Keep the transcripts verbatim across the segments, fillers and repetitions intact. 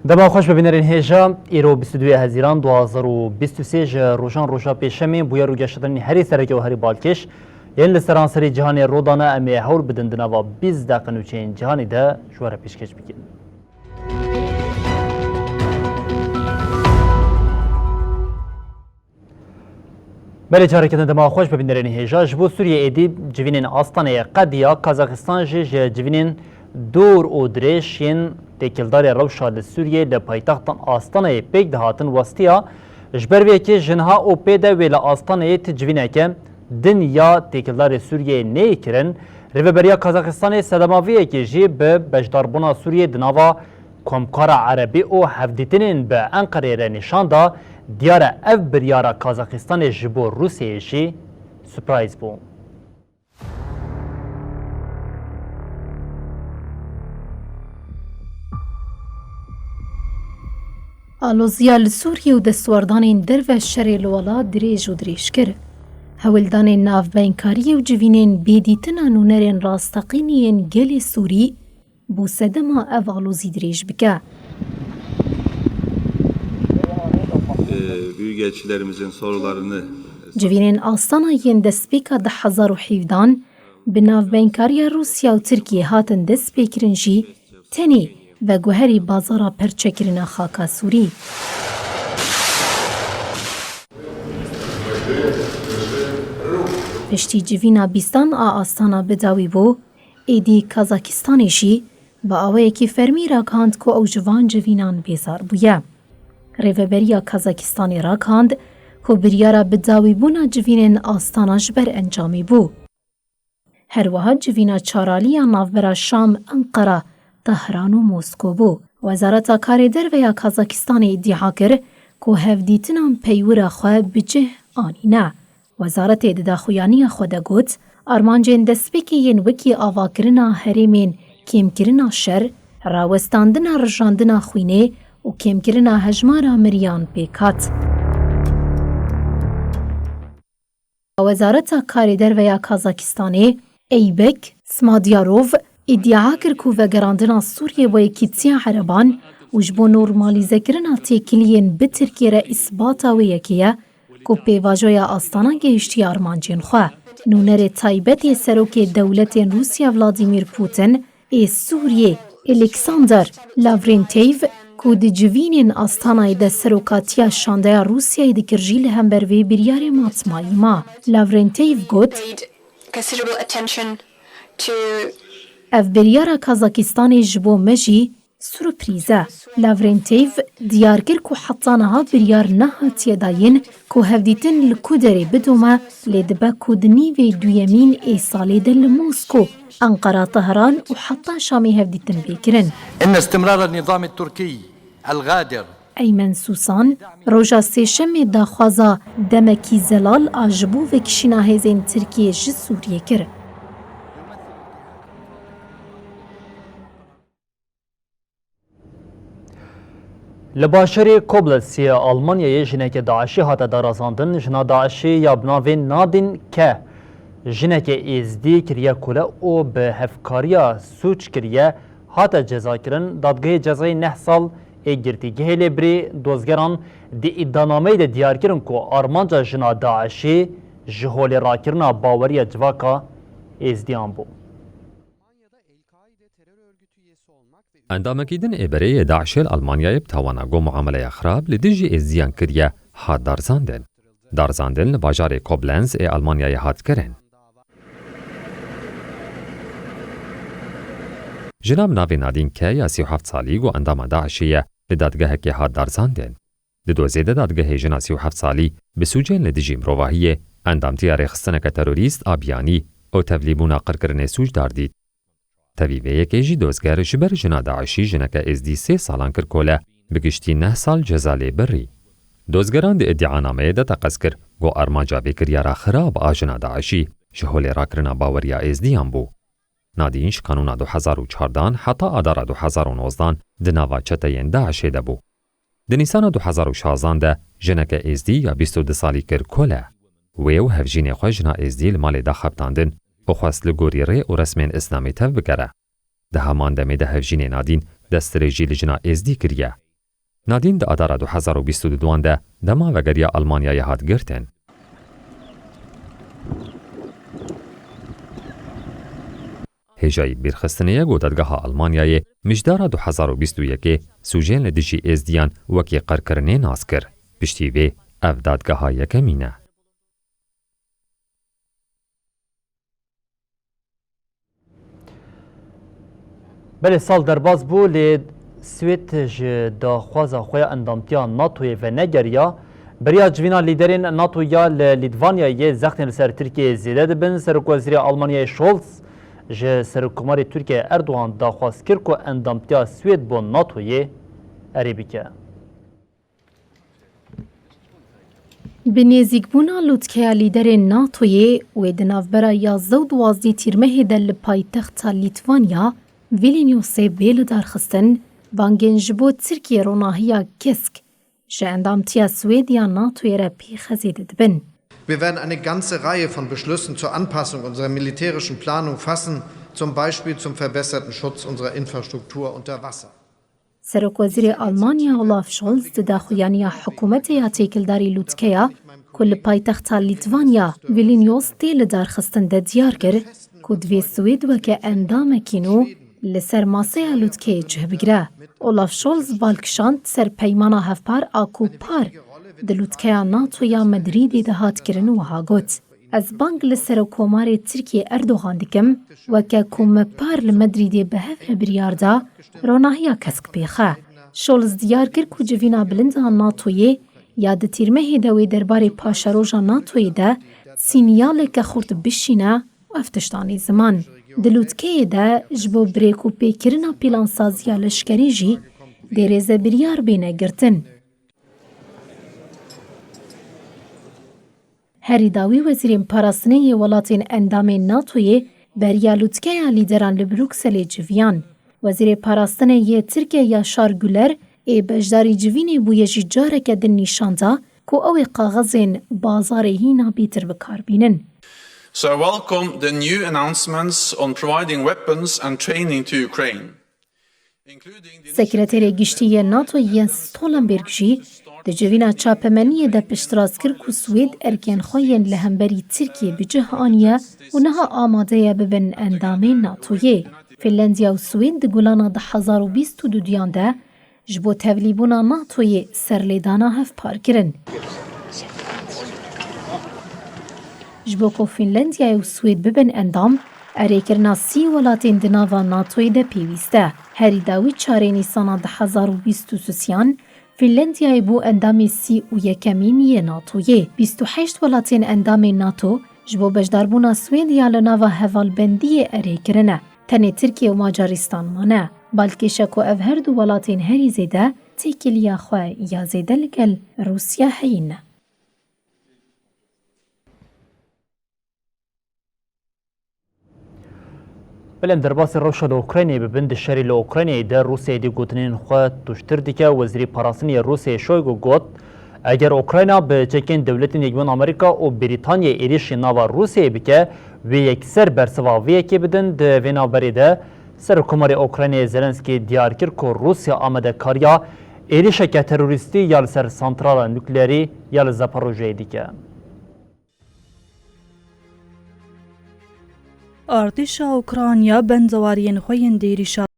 Dema xweş be bînerên hêja, îro bîst û duyê Hezîran du hazar û bîst û sê ji rojan roja pêşemê bûye rûgeştinên herî sereke û herî balkêş yên li seranserî cîhanê rû dane, em ê hewl bidin di nava bîst deqe nûçeyên cîhanê de ji we re pêşkêş bikin. Belê, careke din dema xweş be bînerên hêja. Ji bo Sûriyê êdî civînên Astaneyê qediya, Kazaxistan jî ji civînên dûr û dirêj yên têkildarê rewşa li Sûriyê li paytextan Astaneyê pêk dihatin westiya. Ji ber vê yekê ji niha û pê de wê li Astaneyê ti civîneke din ya têkildarê Sûriyeyê neyê kirin. Rêveberiya Kazaxistanê sedema vê yekê jî bi beşdarbûna Sûriyê di nava Komkara Erebî û hevdîtinên bi Enqereyê re nîşan da, diyar e ev biryara Kazaxistanê ji bo Rûsyayê jî surprise bû. Aloziya li Sûriyê û destwerdanên derve şerê li welat dirêj û dirêj kir. Hewldanên navbeynkariyê û civînên bêdîtina nûnerên rasteqînî yên gelê Sûrî bû sedema ev alozî dirêj bike. Ee, büyükelçilerimizin sorularını Civînên Astana yên destpêka du hezar û hevdehan bi navbeynkariya Rûsya û Tirkiyê hatin destpêkirin jî tenê veguherî bazara perçekirina xaka Sûrî. Piştî civîna bîstan a Astana bi dawî bû, êdî Kazakistanê jî bi awayekî fermî ragihand ku ew ji van civînan bêzar bûye. Rêveberiya Kazakistanê ragihand ku biryara bi dawîbûna civînên Astana ji ber encamê bû. Her wiha civîna çar alî ya navbera Şam, Enqera, Tehran û Mosko bû. Wezareta Karê Derve ya Kazakistanê îdia kir ku hevdîtinan peywira xwe bi cih anîne. Wezaretê di daxuyaniya xwe de got, armancên destpêkê yên wekî avakirina herêmên kêmkirina şer, rawestandina rijandina xwînê û kêmkirina hejmara miriyan pêk hat. Wezareta Karê Derve ya Kazakistanê, Eybek Smadyarov, îdia kir ku vegerandina Sûriyê bo yekîtiya Ereban û ji bo normalîzekirina têkiliyên bi Tirkiyê re îsbata wê yekê ye ku pêvajoya Astana gehiştiye armancên xwe. Nûnerê taybet ê serokê dewletên Rûsya Vladimir Putin ê Sûriyê Alexander Lavrentiev ku di civînên Astanayê de serokatiya şandeya Rûsyayê dikir jî li hember vê biryarê matmayî ma. Lavrentiev got, Paid considerable attention to Ev biryara Kazakistanê ji bo me jî surprîz e. Lavrentiev diyar kir ku heta niha biryar nehatiye dayîn ku hevdîtin li ku derê bidome, lê dibe ku di nîvê duyemîn ê salê de li Mosko, Enqera, Tehran û heta Şamê hevdîtin bê kirin. إن استمرار النظام التركي الغادر Eymen Susan, roja sêşemê daxwaza demekî zelal a ji bo vekişîna hêzên Tirkiyê ji Sûriyê kir. Li bajarê Koblenz ya Almanyayê jineke DAIŞî hate darazandin. Jina DAIŞî ya bi navê Nadîn K. Jineke Êzdî kiriye kole û bi hevkariya sûc kiriye, hate cezakirin. Dadgehê cezayê neh sal ê girtîgehê lê birî. Dozgeran di îdianameyê de diyar kirin ku armanca jina DAIŞî ji holê rakirina baweriya civaka Êzdiyan bû. Endamekî din ê berê yê DAIŞê li Almanyayê bi tawana ku muameleya xirab li dijî Êzdiyan kiriye, hat darizandin. Darizandin li bajarê Koblenz ê Almanyayê hat kirin. Jina bi navê Nadîn K ya sî û heft salî ku endama DAIŞê ye, li dadgehekê hat darizandin. Di dozê de dadgehê jina sî û heft salî bi sûcên li dijî mirovahiyê, endamtiya rêxistineke terorîst a biyanî û tevlîbûna qirkirinê sûcdar dît. Tevî vê yekê jî dozger ji ber jina DAIŞî jineke êzdî sê salan kir kole, bi giştî neh sal ceza lê birî. Dozgeran di îdianameyê de teqez kir ku armanca vê kiryara xirab a jina DAIŞî ji holê rakirina baweriya êzdiyan bû. Nadîn ji kanûna du hezar û çardan heta adara du hezar û nozdan di nava çeteyên DAIŞê de bû. Di Nîsana du hezar û şazdan de jineke êzdî ya bîst û du salî kir kole. Wê û hevjînê xwe jina êzdî li malê de xebitandin û xwest li gorî rê û resmên Îslamî tev bigere. Di heman demê de hevjînê Nadîn destdirêjî li jina êzdî kiriye. Nadîn di adara du hezar û bîst û duan de dema vegeriya Almanyayê hat girtin. Hêjayî bîrxistinê ye ku dadgeha Almanyayê mijdara du hezar û bîst û yekê sûcên li dijî êzdiyan wekî qirkirinê nas kir. Piştî vê ev dadgeha yekemîn e. Belê sal derbas bû, lê Swêd ji daxwaza xwe ya endamtiya NATOyê venegeriya. Beriya civîna lîderên NATO ya li Lîtvanyayê zextên li ser Tirkiyeyê zêde dibin. Serokwezîrê Almanyayê Scholz ji Serokkomarê Tirkiyeyê Erdogan daxwaz kir ku endamtiya Swêd bo NATOyê erê bike. Bi nêzîkbûna lûtkeya lîderên NATOyê wê di navbera yazdeh û duwazdeh tîrmehê de li paytexta Lîtvanya, Vilniusê bê lidarxistin, bangên ji bo Tirkiyê ronahiya kesk ji endamtiya Swêd ya NATOyê re pêxe zêde dibin. Wir werden eine ganze Reihe von Beschlüssen zur Anpassung unserer militärischen Planung fassen, zum Beispiel zum verbesserten Schutz unserer Infrastruktur unter Wasser. Serokwezîrê Almanya Olaf Scholz di daxuyaniya hikûmetê ya têkildarî lûtkeya ku li paytexta Lîtvanya Vilnius tê lidarxistin de diyar kir ku divê Swêd weke endamekî nû li ser maseya lûtkeyê cih bigire. Olaf Scholz bal kişand ser peymana hevpar a ku par di lûtkeya NATO ya Madrîdê de hat kirin wiha got, Ez bang li Serokkomarê Tirkiyê Erdogan dikim, weke ku me par li Madrîdê bi hev re biryar da, ronahiya kesk pêxe. Scholz diyar kir ku civîna bilind a NATOyê ya di tîrmehê de wê derbarê paşeroja NATOyê de sînyaleke xurt bişîne, ev tişt anî ziman. Di lûtkeyê de ji bo birêkûpêkirina plansaziya leşkerî jî dê rêzebiryar bêne girtin. Herî dawî wezîrên parastinê yê welatên endamên NATOyê beriya lûtkeya lîderan li Brukselê civiyan. Wezîrê parastinê yê Tirkiyê Yaşar Güler ê beşdarî civînê bûye jî careke din nîşan da ku ew ê kaxezên bazarê hîna bêtir bi kar bînin. So I welcome the new announcements on providing weapons and training to Ukraine. Sekreterê Giştî yê NATO Jens Stoltenberg jî di civîna çapemeniyê de piştrast kir ku Swêd erkên xwe yên li hemberî Tirkiyê bi cih aniye û niha amade ye bibin endamên NATOyê. Finlandiya û Swêd di gulana du hezar û bîst û duyan de ji bo tevlîbûna NATOyê serlêdana hevpar kirin. Ji bo ku Fînlandiyayê û Swêd bibin endam, erêkirina sî welatên di nava NATOyê de pêwîst e. Herî dawî çarê Nîsana du hezar û bîst û sisiyan, Fînlandiyayê bû endamê sî û yekemîn yê NATOyê. Bîst û heşt welatên endamên NATO ji bo beşdarbûna Swêdiya li nava hevalbendiyê erê kirine. Tenê Tirkiye û Macaristan mane. Balkêş e ku ev her du welatên herî zêde têkiliya xwe ya zêde li gel Rûsya heyî ne. Belê em derbasî rewşa li Ukraynayê bibin, di şerê li Ukraynayê de Rûsya êdî gotinên xwe tûjtir dike. Wezîrê Parastinê yê Rûsyayê Şoygu got, eger Ukrayna bi çekên Dewletên Yekbûn Amerîka û Brîtanyayê êrîşî nava Rûsyayê bike, wê yekser bersiva vê yekê bidin. Di vê navberê de Serokkomarê Ukraynayê Zelenskî diyar kir ku Rûsya amadekariya êrîşeke terorîstî ya li ser santrala nukleerî ya li Zaporojyeyê dike. Artêşa Ukrayna bendewariyên xwe yên di êrîşa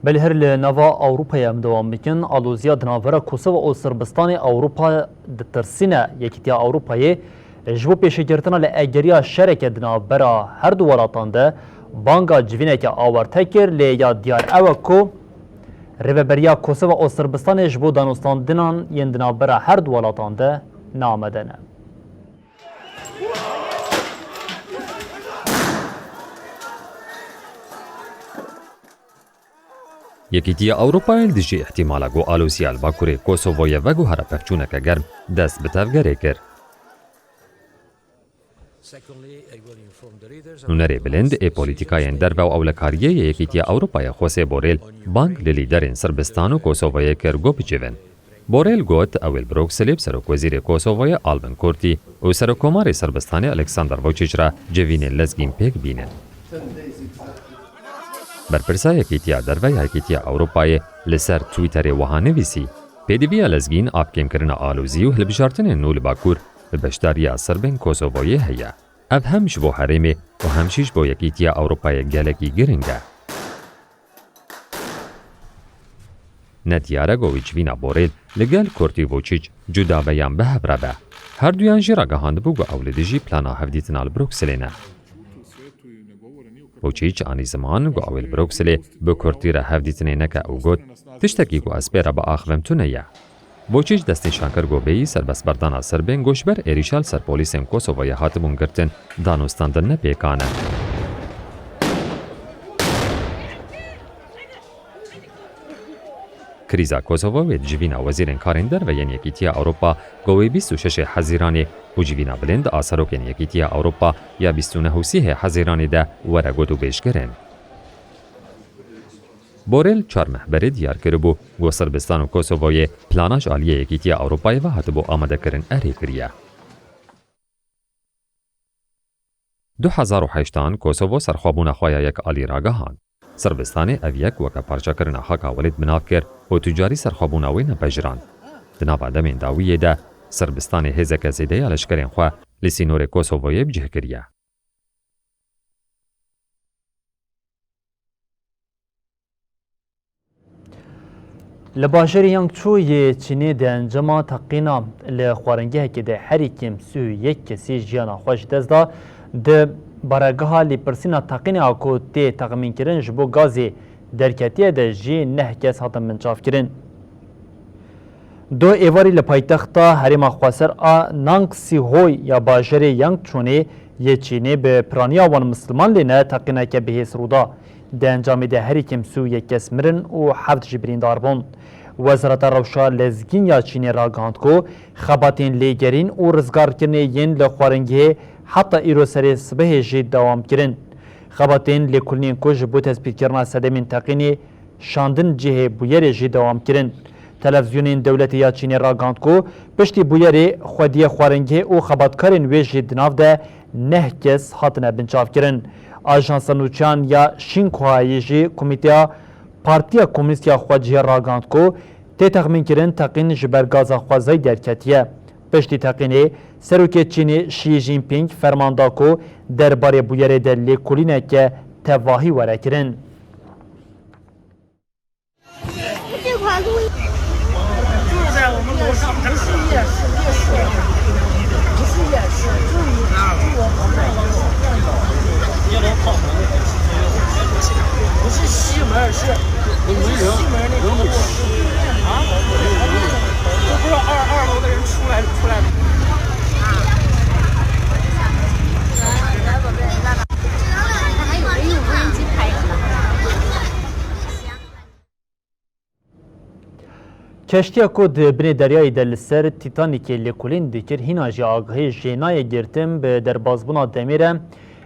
Belê her li nava Ewropayê em dewam bikin. Aloziya di navbera Kosova û Sirbistanê Ewropa ditirsîne. Yekîtiya Ewropayê ji bo pêşêgirtina li egeriya şereke di navbera her du welatan de banga civîneke awarte kir, lê ya diyar ew e ku rêveberiya Kosova û Sirbistanê ji bo danûstandinan yên di navbera her du welatan de ne amade ne. Yekîtiya Ewropayê li dijî îhtîmala ku aloziya li Bakurê Kosovoyê veguhere pevçûneke germ dest bi tevgerê kir. Nûnerê bilind ê polîtîkayên derve û ewlekariyê yê Yekîtiya Ewropayê José Borrell bang li lîderên Sirbistan û Kosovoyê kir ku bicivin. Borrell got, ew ê li Brukselê bi Serokwezîrê Kosovoyê Albin Kurti û Serokkomarê Sirbistanê Alexander Vučić re civînên lezgîn pêk bînin. Berpirsa Yekîtiya Derve ya Yekîtiya Ewropayê li ser Twitterê wiha nivîsî, Pêdiviya lezgîn a bi kêmkirina alozî û hilbijartinên nû li Bakur bi beşdariya Sirbên Kosovoyê heye. Ev hem ji bo herêmê û hem jî ji bo Yekîtiya Ewropayê gelekî giring e. Ne diyar e ku wê civîna Borrell li gel Kurti Vučić cuda be yan bi hev re be. Herduyan jî ragihandibû ku ew li dijî plana hevdîtina li Brukselê ne. Vučić anî ziman ku ew ê li Brukselê bi Kurti re hevdîtinê neke û got, tiştekî ku ez pê re biaxivim tune ye. Vučić destnîşan kir ku bêyî serbestberdana Sirbên ku ji ber êrîşa li ser polîsên Kosovoyê hatibûn girtin, danûstandin ne pêkan e. Krîza Kosovo wê di civîna wezîrên karên derve yên Yekîtiya Ewropa ku wê bîst û şeş Hezîranê û civîna bilind a serokên Yekîtiya Ewropa ya bîst û neh û sî Hezîranê de were gotûbêjkirin. Borrell çar meh berê diyar kiribû ku Sirbistan û Kosovoyê plana ji aliyê Yekîtiya Ewropayê ve hatibû amadekirin erê kiriye. Du hezar û heştan Kosovo serxwebûna xwe ya yek alî ragihand. Sirbistanê ev yek weke parçekirina xaka welêt bi nav kir û tu carî serxwebûna wê nepejirand. Di nava demên dawiyê de Sirbistanê hêzeke zêde ya leşkerên xwe li sînorê Kosovoyê bi cih kiriye. Li bajarê Yangço yê Çînê di encama teqîna li xwaringehekê de herî kêm sî û yek kesî jiyana xwe ji dest da. Di baregeha lêpirsîna teqînê a ku tê texmînkirin ji bo gazê derketiye de jî neh kes hatin binçavkirin. Duh êvarî li paytexta herêma xweser a Nang Sihoy ya bajarê Yangchonê yê Çînê bi piraniya wan misilman lê ne teqîneke bihêz rû da. Di encamê de herî kêm sî û yek kes mirin û heft jî birîndar bûn. Wezareta Rewşa Lezgîn ya Çînê ragihand ku xebatên lêgerîn û rizgarkirinê yên li xwaringehê heta îro serê sibehê jî dewam kirin. Xebatên lêkolînên ku ji bo tespîtkirina sedemên teqînê şandin cihê bûyerê jî dewam kirin. Televîzyonên dewletê ya Çînê ragihand ku piştî bûyerê xwediyê xwaringehê û xebatkarên wê jî di nav de neh kes hatine binçavkirin. Ajansa nûçeyan ya Xinhua yê jî komîteya Partiya Komûnîst ya Xwecihê ragihand ku tê texmînkirin teqîn ji ber gaza xwezayî derketiye. Piştî teqînê, Serokê Çînê Xi Jinping ferman da ku derbarê bûyerê de lêkolîneke tevahî were kirin. Keştiya ku di binê deryayê de li ser Titanikê lêkolîn dikir, hîna jî agahî jê nayê girtin, bi derbazbûna demê re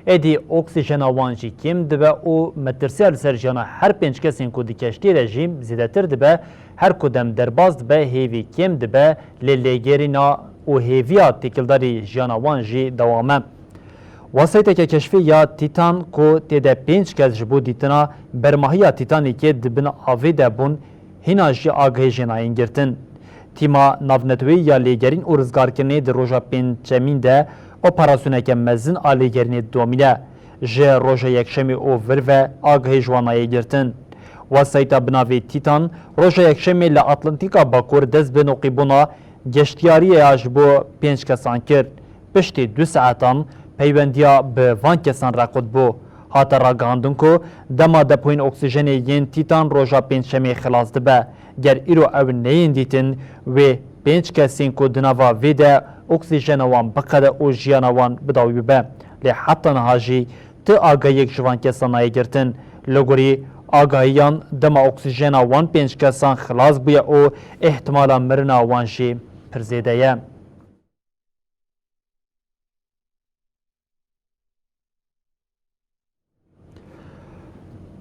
êdî oksîjena wan jî kêm dibe û metirsiya li ser jiyana her pênc kesên ku di keştiyê de jî zêdetir dibe, her ku dem derbaz dibe, hêvî kêm dibe, lê lêgerîna û hêviya têkildarî jiyana wan jî dewam e. Wesayîteke keşfê ya Tîtan ku tê de pênc kes ji bo dîtina bermahiya Tîtanîkê di bin avê de bûn, hîna jî agahî jê nayên girtin. Tîma navneteweyî ya lêgerîn û rizgarkirinê di roja pêncemîn de operasyoneke mezin a lêgerînê domîne. Ji roja yekşemê û vir ve agahî ji wan nayê girtin. Wesayîta bi navê Tîtan roja Yekşemê li Atlantîka Bakur dest bi noqîbûna geştiyariyê ya ji bo pênc kesan kir. Piştî du saetan peywendiya bi van kesan re qut bû. Hate ragihandin ku dema depoyên oksîjenê yên Tîtan roja Pêncşemê xilas dibe. Ger îro ew neyên dîtin, wê pênc kesên ku di nava vê de oksîjena wan biqede û jiyana wan bi dawî bibe. Lê heta niha jî ti agahiyek ji van kesan nayê girtin. Li gorî agahiyan, dema oksîjena wan pênc kesan xilas bûye û îhtimala mirina wan jî pir zêde ye.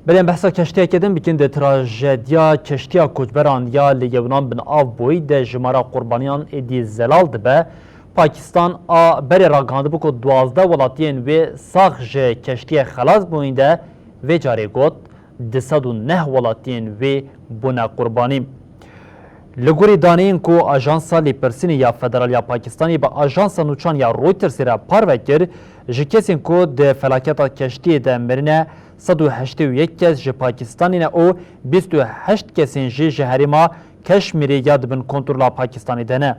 Belê em behsa keştiyeke din bikin, di trajediya keştiya koçberan ya li Yewnan bin av bûyî de jimara qurbaniyan êdî zelal dibe. Pakistan a berê ragihandibû ku duwazdeh welatiyên wê sax ji keştiyê xelas bûyîn de vê carê got, du sed û neh welatiyên wê bûne qurbanî. Li gorî daneyên ku Ajansa Lêpirsînê ya Federal ya Pakistanê bi Ajansa Nûçan ya Reutersê re parve kir, ji kesên ku di felaketa keştiyê de mirine, sed û heştê û yek kes ji Pakistanê ne û bîst û heşt kesên jî ji herêma Keşmîrê ya di bin kontrola Pakistanê de ne.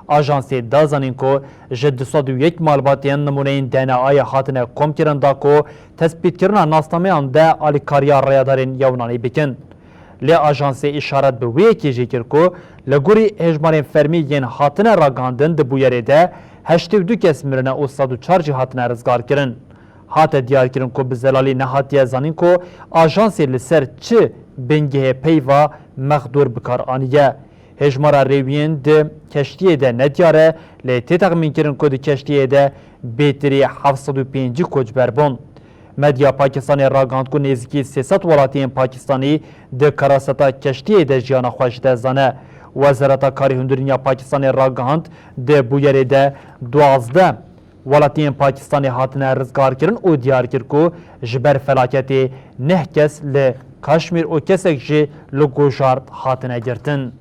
Ajansê da zanîn ku ji du sed û yek malbatên nimûneyên D N A yê hatine komkirin da ku tespîtkirina nasnameyan de alîkariya rêyadarên Yewnanê bikin. Lê ajansê îşaret bi wê yekê jî kir ku li gorî hêjmarên fermî yên hatine ragihandin di bûyerê de heştê û du kes mirine û sed û çar jî hatine rizgarkirin. Hate diyarkirin ku bi zelalî nehatiye zanîn ku ajansê li ser çi bingehê peyva mexdûr bi kar aniye. Hêjmara rêwiyên di keştiyê de nediyar e, lê tê texmînkirin ku di keştiyê de bêtirî heft sed û pêncî koçber bûn. Medya Pakistanê ragihand ku nêzîkî sê sed welatiyên Pakistanî di karaseta keştiyê de jiyana xwe ji dest dane. Wezareta Karê Hundirîn ya Pakistanê ragihand, di bûyerê de duwazdeh welatiyên Pakistanê hatine rizgarkirin û diyar kir ku ji ber felaketê neh kes li Kaşmîr û kesek jî li Gojard hatine girtin.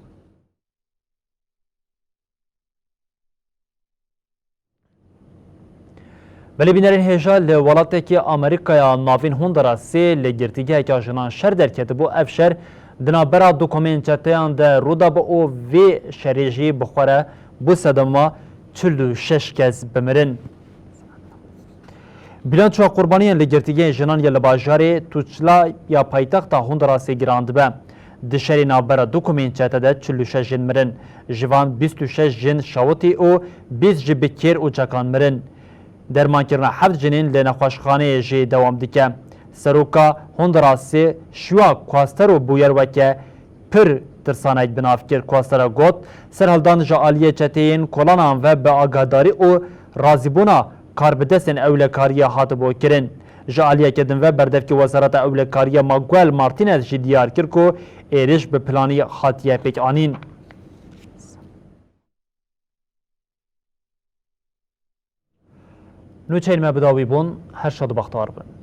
Belê bînerên hêja, li welatekî Amerîkaya Navîn Honduras sê li girtîgeheke jinan şer derketibû. Ev şer di navbera du komên çeteyan de rû dabû û vê şerê jî bi xwe re bû sedema çil û şeş kes bimirin. Bilançoya qurbaniyên li girtîgehên jinan ya li bajarê Tuçla ya paytexta Hondirasê giran dibe. Di şerê navbera du komên çete de çil û şeş jin mirin. Ji van bîst û şeş jin şewitî û bîst ji bi kêr û çekan mirin. Dermankirina heft jinên li nexweşxaneyê jî dewam dike. Seroka Hondirasê Şiwa Kuastero bûyer weke pir tirsanek bi nav kir. Kuastero got, serhildan ji aliyê çeteyên kolanan ve bi agahdarî û razîbûna karbidestên ewlekariyê hatibû kirin. Ji aliyeke din ve berdevkê Wezareta Ewlekariyê Maguel Martinez jî diyar kir ku êrîş bi planî hatiye pêkanîn. Nûçeyên me bi dawî bûn, her şad û bextewar bin.